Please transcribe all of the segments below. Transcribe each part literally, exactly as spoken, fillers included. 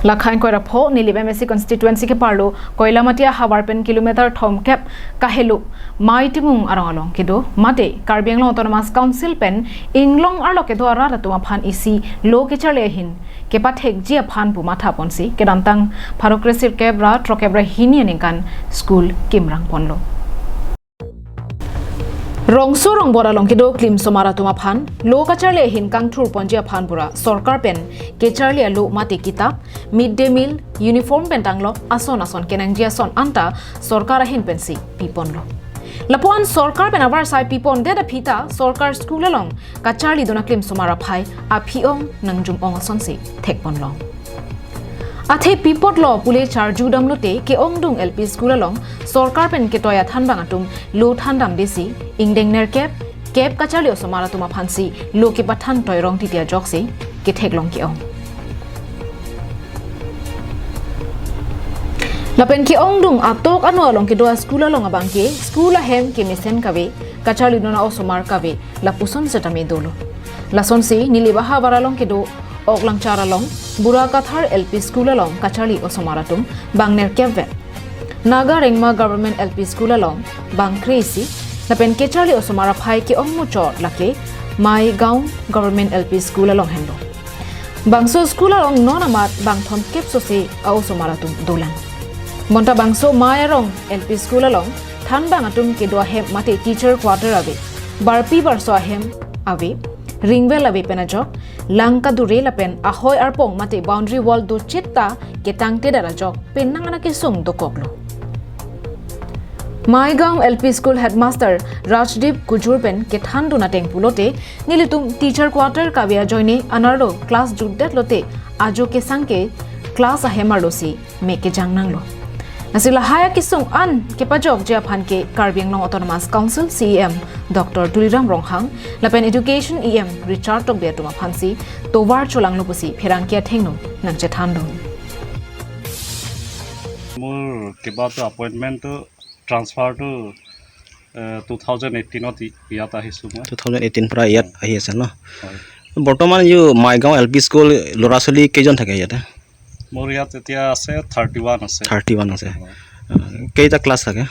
Lakha ingkoi ra pho, Nilip M A C constituency keparlo Koilamati ahavar pen kilometer thomkep kahelo Mei Timung arong along kedo mate Karbi Anglong Autonomous Council pen inglong arlo kedo arat atum aphan isi lo kecharli ahin kepathekji aphan pu mathaponsi kedamtang pharo kresirkep ra throkkep ra hini aningkan school kimrang ponlo. Rongso rongbor along kedo klimsomar atum aphan lo kacharli ahin kangthur ponji aphan pura sorkar pen kecharli alo mate kitap, mid day meal, uniform pen tanglok ason ason kenangji ason anta sorkar ahin pensi piponlo. Lapuan sorkar pen avarsai pipondet aphi ta sorkar school along kacharlidun aklimsomar aphai aphi-ong nangjum-ong asonsi thekponlong. Athe pipotlo pule charju damlote ke-ongdung L P school along sorkar pen ketoi athanbang atum lo thandamdesi ingdeng nerkep kep kacharli osomar atum aphansi lo kepathan toirong titi ajoksi ketheklong ke-ong. Lapen ke-ongdung atok ano along kedo a-school along abangke school ahem kemesen kave, kacharlidun a-osomar kave, lapuson setame dolo. Lasonsi Nilip ahavar along kedo Oklangchar along Burakathar L P school along kacharli osomar atum bang nerkep vet, Naga Rengma Government L P school along bang kre-isi, lapen kecharli osomar aphai ke-ong muchot lake Maigaon Government L P school along henlo. Bangso school along non amat bang thomkep sose a-osomar atum dolang. Bonta bangso Maigaon L P school along thanbang atum kedo ahem mate teacher quarter ave, barpi barso ahem ave, ringwell ave pen ajok, lang kadure lapen ahoi arpong mate boundary wall dochit ta ketangtedet ajok penang anak kesung dokoklo. Maigaon L P school headmaster Rajdeep Kujur pen kethandun ateng pulote, nelitum teacher quarter kave ajoine anerlo class jutdetlote ajo kesang ke class ahem arlosi me kejang nanglo. Lasi lahai akesung an kepajokji aphan ke Karbi Anglong Autonomous Council C E M Doctor Tuliram Ronghang lapen Education E M Richard Tokbi atum aphansi tovar cholanglo pusi pherangke athengno nangchethandun. মোৰ কিবাটো এপইণ্টমেণ্টটো, ট্ৰান্সফাৰটো, এ, two thousand এইটিনত ই-, ইয়াত আহিছোঁ মই। Two thousand eighteen পৰা ইয়াত আহি আছে ন? হয়। বৰ্তমান এই মাইগাঁও এল পি স্কুল ল'ৰা ছোৱালী কেইজন থাকে ইয়াতে? মোৰ ইয়াত এতিয়া আছে থাৰ্টি ওৱান আছে। থাৰ্টি ওৱান আছে। হয়। আহ, কেইটা ক্লাছ থাকে?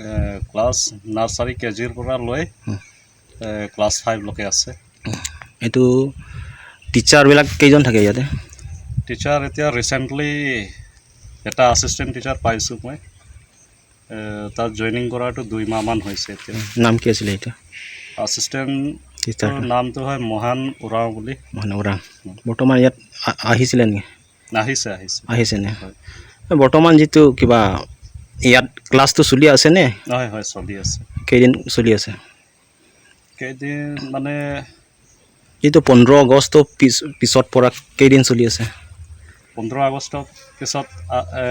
এ, ক্লাছ নাৰ্চাৰী কে জিৰ পৰা লৈ, হুম। এ, ক্লাছ ফাইভলৈকে আছে। এইটো টিচাৰবিলাক কেইজন থাকে ইয়াতে? টিচাৰ এতিয়া ৰিচেণ্টলি এটা আছিষ্টেণ্ট টিচাৰ পাইছোঁ মই। এ, তাত জইনিং কৰাটো দুই মাহমান হৈছে এতিয়া। নাম কি আছিলে এইটো? আছিষ্টেণ্ট টিচাৰ। নামটো হয় মহান উৰাওঁ বুলি। মহান উৰাং। হুম। বৰ্তমান ইয়াত আ-, আহিছিলে নেকি? আহিছে, আহিছে। আহিছে নে? হয়। বৰ্তমান যিটো কিবা ইয়াত ক্লাছটো চলি আছে নে? হয়, হয়, চলি আছে। কেইদিন চলি আছে? কেইদিন মানে যিটো পোন্ধৰ আগষ্ট পিছ-, পিছত পৰা কেইদিন চলি আছে? পোন্ধৰ আগষ্টৰ পিছত, আ, এ,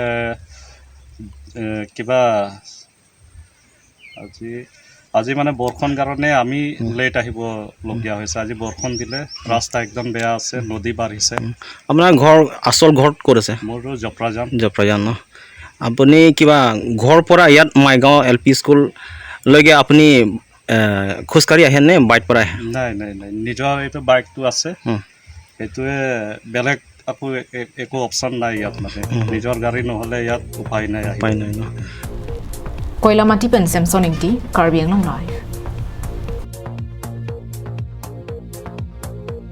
এ, কিবা আজি, আজি মানে বৰষুণ কাৰণে আমি হুম। লেট আহিব লগীয়া হৈছে। আজি বৰষুণ দিলে, ৰাস্তা একদম বেয়া আছে, নদী বাঢ়িছে। হুম। আপোনাৰ ঘৰ, আচল ঘৰ ক'ত আছে? মোৰতো জপ্ৰাজান। জপ্ৰাজান ন? আপুনি কিবা ঘৰ পৰা ইয়াত মাইগাঁও এল পি স্কুললৈকে আপুনি, এ, খোজকাঢ়ি আহে নে বাইক পৰা আহে? নাই, নাই, নাই, নিজৰ এইটো বাইকটো আছে। হুম। সেইটোৱে, বেলেগ একো, এ-, একো অপশ্যন নাই ইয়াত মানে। হুম। নিজৰ গাড়ী নহ'লে ইয়াত উপায় নাই আহিব। উপায় নাই ন? Koilamati pen Samson Ingti, Karbi Anglong Live.